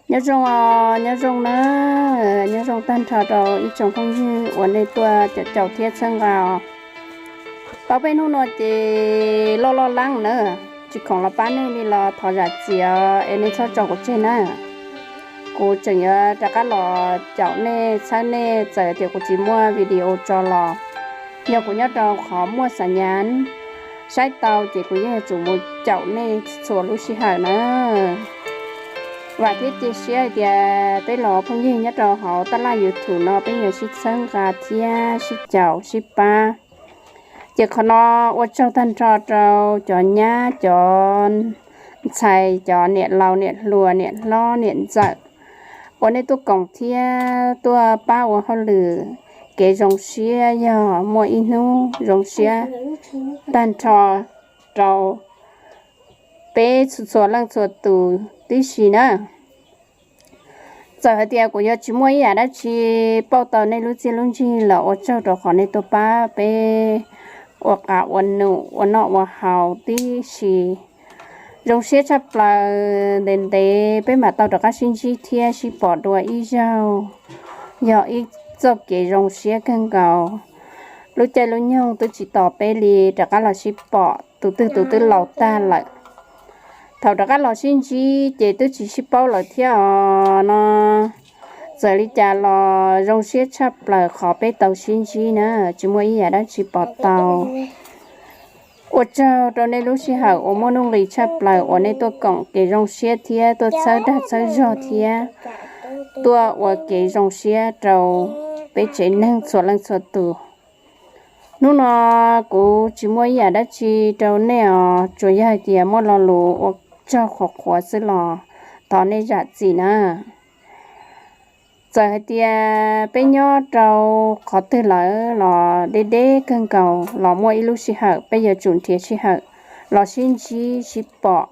Nyob zoo, nyob zoo na, nyob zoo tag nrho rau ib tsoom phooj ywg uas nej tuaj caum caum thiab txhawb nqa os. Tau peb hnub no ces loj loj lab na, tsis khoom los pab nej li los thov zam txim os, es nej txhob tso kuv tseg na. Kuv tseem yuav rov qab los caum nej txhawb nej, txawm tias kuv tsis muaj video tso los yog kuv nyob rau qhov muaj xam nyas saib tau ces kuv yeej yuav tsum mus caum nej txhua lub sij hawm na. Vam thiab cia siab hais tias peb los phooj ywg nyob rau hauv tab laj YouTube no peb yuav sib txhawb nqa thiab sib caum sib pab. Ces qhov no ua tsaug tag nrho rau cov nyab cov ntxhais, cov niam laus niam hluas niam hlob niam ntxawm uas nej tuaj koom thiab tuaj pab ua hauj lwm. Kev zoo siab yog muaj ib hnub zoo siab tag nrho rau peb txhua leej txhua tus tib si na. Txawm hais tias kuv yuav tsis muaj ib yam dab tsi pauj tau nej lub txiaj lub ntsig los ua tsaug rau qhov nej tuaj pab peb ua qab ua num ua noj ua haus tib si. Zoo siab tshaj plaws, ntev ntev peb mam tau rov qab sib ntsib thiab sib pom dua ib zaug. Yog ib txoj kev zoo siab kawg nkaus. Lub caij lub nyoog twb tsis tos peb li rov qab los sib pom, tus twg tus twb laus tag lawm. Thaum rov qab los sib ntsib ces twb tsis sib paub lawm thiab os no. Txawm li cas los zoo siab tshaj plaws qhov peb tau sib ntsib na, tsis muaj ib yam dab tsi pom tau. Ua tsaug rau nej lub sij hawm uas muaj nuj nqis tshaj plaws uas nej tuaj koom kev zoo siab thiab tuaj txhawb dag txhawb zog thiab tuaj ua kev zoo siab rau peb tsev neeg txhua leej txhua tus. Hnub no kuv tsis muaj ib yam dab tsi rau nej os, tsuas yog hais tias muaj lo lus ua tsaug qhuav qhuav xwb los thov nej zam txim na. Txawm hais tias peb nyob rau qhov twg lawm los deb deb kawg nkaus los muaj ib lub sij hawm peb yuav tsum nrhiav sij hawm los sib ntsib sib pom,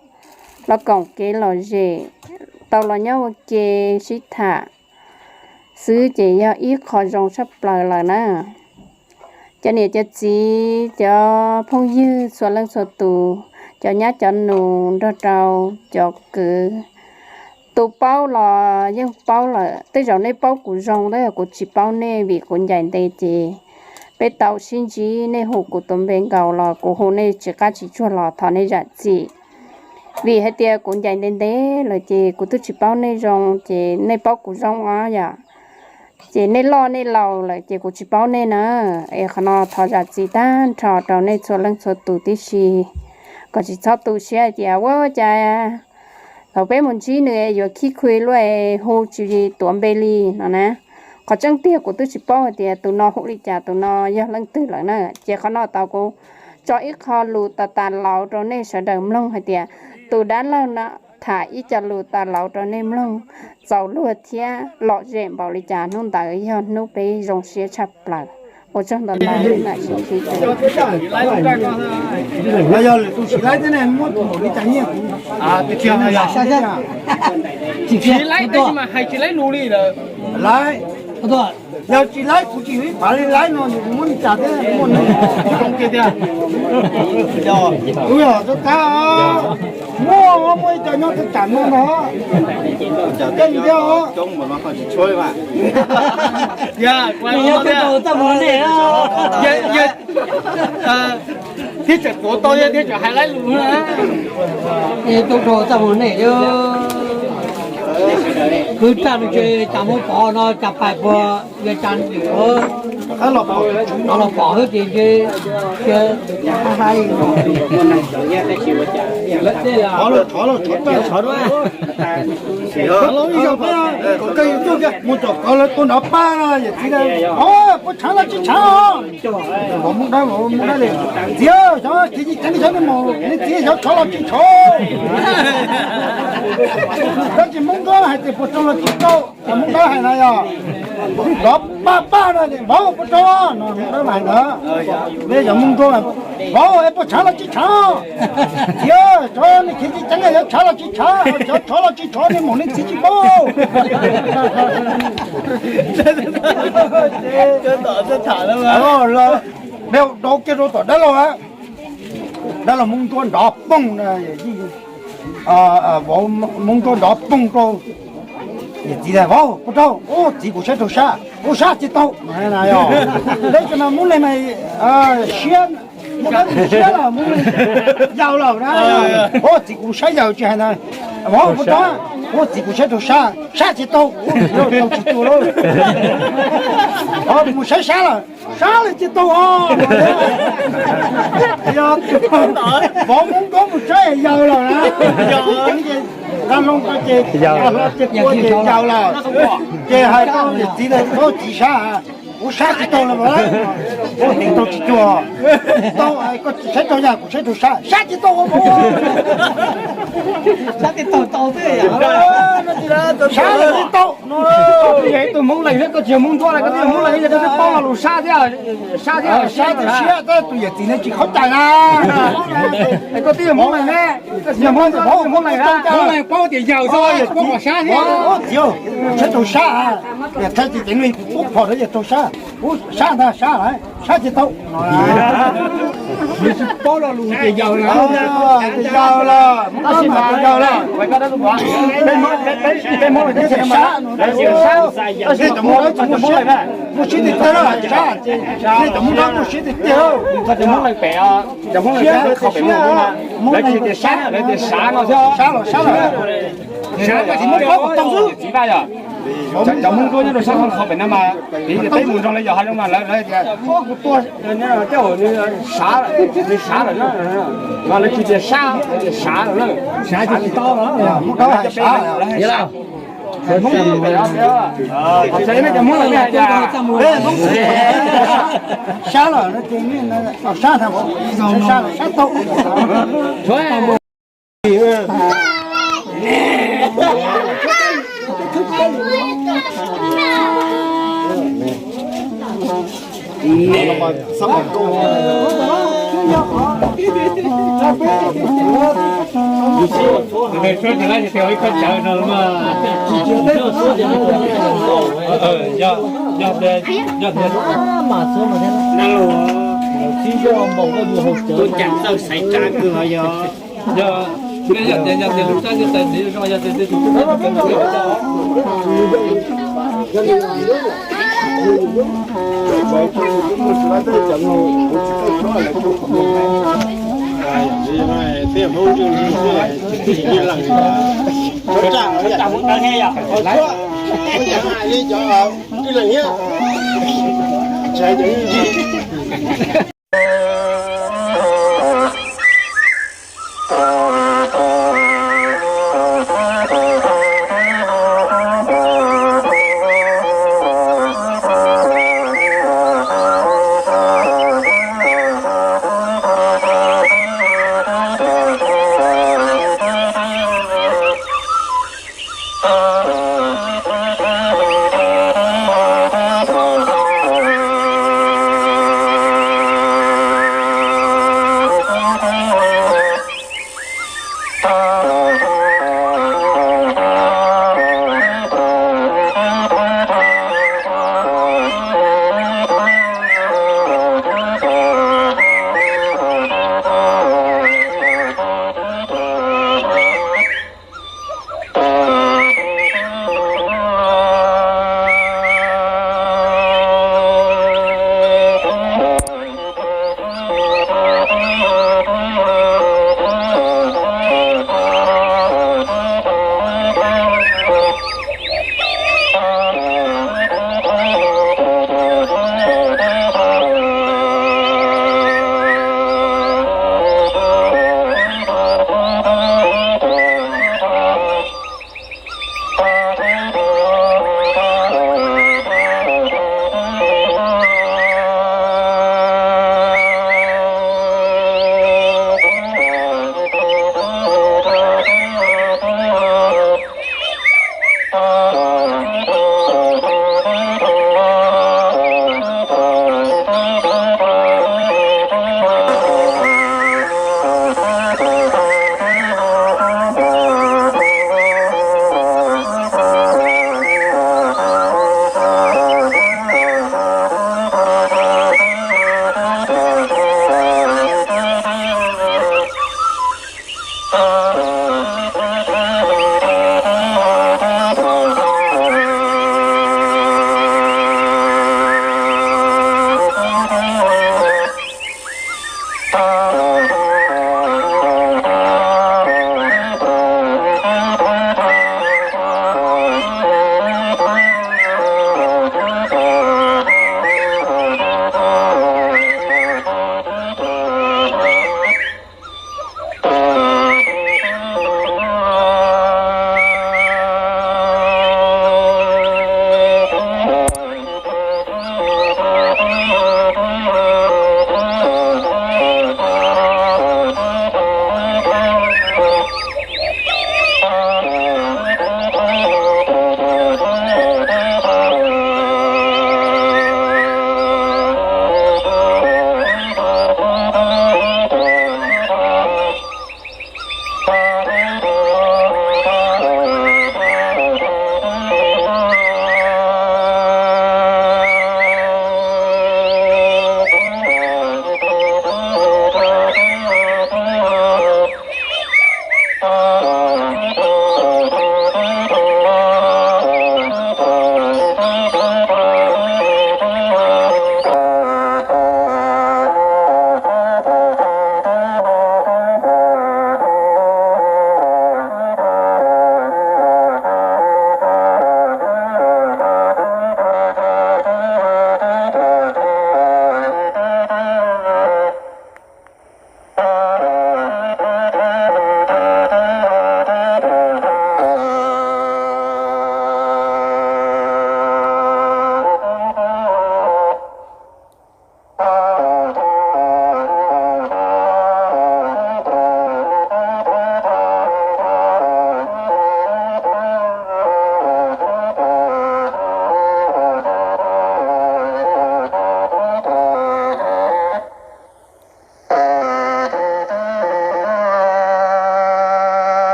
los koom kev lom zem, tau los nyob ua ke sib tham xwb ces yog ib qho zoo tshaj plaws lawm na. Cov niam cov txiv cov phooj ywg txhua leej txhua tus, cov nyab cov nus nrog rau cov kwv, tus paub los yeej paub lawm. Tej zaum nej paub kuv zoo tab sis kuv tsis paub nej vim kuv ncaim ntev ces peb tau sib ntsib, nej hu kuv tus npe nkaus los kuv hu nej tsis qab tsis tsuag los thov nej zam txim. Vim hais tias kuv ncaim ntev ntev lawm ces kuv twb tsis paub nej zoo ces nej paub kuv zoo os yom. Ces nej loj nej laus lawm ces kuv tsis paub nej na. Es qhov no thov zam txim tag nrho rau nej txhua leej txhua tus tib si, kom tsis txhob tu siab hais tias ua cas thaum peb mus ntsib nws yuav khib khw luaj hu tsis tuav npe li no na. Qhov tseeb tiag kuv twb tsis paub hais tias tus no hu li cas, tus no yog leej twg lawm na. Ces qhov no tau kuv tso ib qho lus tas tas laus rau nej sawv daws mloog hais tias tus dab laug no tham ib co lus tas laus rau nej mloog txaus luag thiab lom zem npaum li cas, hnub ntawd yog hnub peb zoo siab tshaj plaws. Ua tsaug ntau ntau. Yog tsis laib kuv tsis yuav ib phav li laib no, muab li cas thiab muaj nws zoo kiag tiag. Kuv yog txog tag, muaj muaj ib co nyob txog tsam no no, coob thiab os. Thiab tseem tuav tau thiab tseem hais laib lus na. Tub rau txaj muag nej, kwv tij no ces cas muab pov no cas pais puag, yog cas los pom xwb ces ces mus tom koj lawv tua nrov paj no, yawm txiv, puas tshaav los tsis tshaav? Hmoob dab, Hmoob dab li, txiv, xyov kev cai tseeb xyov nej mus, nej txiv xyov tshov los tsis tshov. Tab sis Hmoob Nruab hais tias puas rau los tsis rau, Hmoob dab hais na yog, nrov paj paj no, vauv puas rau no, Hmoob dab hais ntawd. Peb yog Hmoob Nruab, vauv es puas tshaav los tsis tshaav? Txiv, xyov nej kev cai tseeb xyov tshaav los tsis tshaav, xyov tshov los tsis tshov nej mus nej txiv tsis paub. Dau kiag rau tom dab laug, dab laug Hmoob Nruab nrov poog, vauv Hmoob Nruab nrov poog rau. Niam txiv tias, Vauv, puas raug? Ub, txiv, kuv saib raug sab. Ub, sab tsis tau. Peb cov no Hmoob Leeg mas siab, Hmoob Dawb mus siab los Hmoob Leeg yau lawm na. Ub, txiv, kuv saib yau tsis hais ntawd. Vauv, puas raug? Ub, txiv, kuv saib raug sab. Sab tsis tau. Ub, txiv, raug tsis tuag lauj. Ub, mus saib sab lawm. Sab lawm tsis tau os. Yog Vauv Hmoob Dawb mus saib yau lawm na. Nqa hlo ko ces, nqa hlo ces tua ces yau lawm. Ces hais rau niam txiv tias, Vauv, txiv, sab, kuv sab tsis tau lawm. Ub, txiv, raug tsis tuag. Tau, koj saib raug yam kuv saib raug sab. Sab tsis tau. Sab tsis tau. Koj yog ib tug Hmoob Leeg thiab koj tsis yog Hmoob Ntsuab los koj twb yog Hmoob Leeg, koj twb paub lo lus sab thiab, sab thiab. Sab thiab siab, tab tus yawm txiv ne tsis khaub cai na. Koj twb yog Hmoob Leeg ne, koj tsis yog Hmoob Ntsuab, Hmoob Leeg, Hmoob Leeg paub tias yau xwb, paub kom sab thiab. Txiv, saib raug sab, yog thaij ces ceev li kuv pub phom rau yawg raug sab. Ub, sab ntag, sab lawm, sab tsis tau. Nws tsis paub lo lus tias yau na. Yau lawm, Hmoob Dawb mas yau lawm. Peb Hmoob, peb Hmoob, sab, nej cov Hmoob Dawb tsis muaj siab, muaj siab tiag tiag na, sab, nej cov Hmoob Dawb muaj siab tiag tiag. Cov Hmoob Leeg pem, cov Hmoob Leeg pem, Hmoob Leeg tias sab, lawv tias sav no thiab. Sab los sab lawm. Sab, tsis muaj paub kom tau xwb. Txiv Vaj yog, cov Hmoob Ntsuab nyob rau sab Hmoob Qhov pem no mas, vim tias peb mus nrog lawv yos hav zoov mas lawv, lawv tias, ub, kuv tua, tej zaum nws sav, nws sav lawm na. Mas lawv tsis tias sab, lawv tias sav lawm na. Sav tsis tau. Hmoob Dawb hais sav. Hmoob, nej cov Hmoob Leeg hais tias, sab lawm, sab, sab tau. Tus cam txawj xaiv tsab kawg los yog. Yog, yog tias, yog tias lub tsab yog tias txiv zoo, yog tias txiv zoo,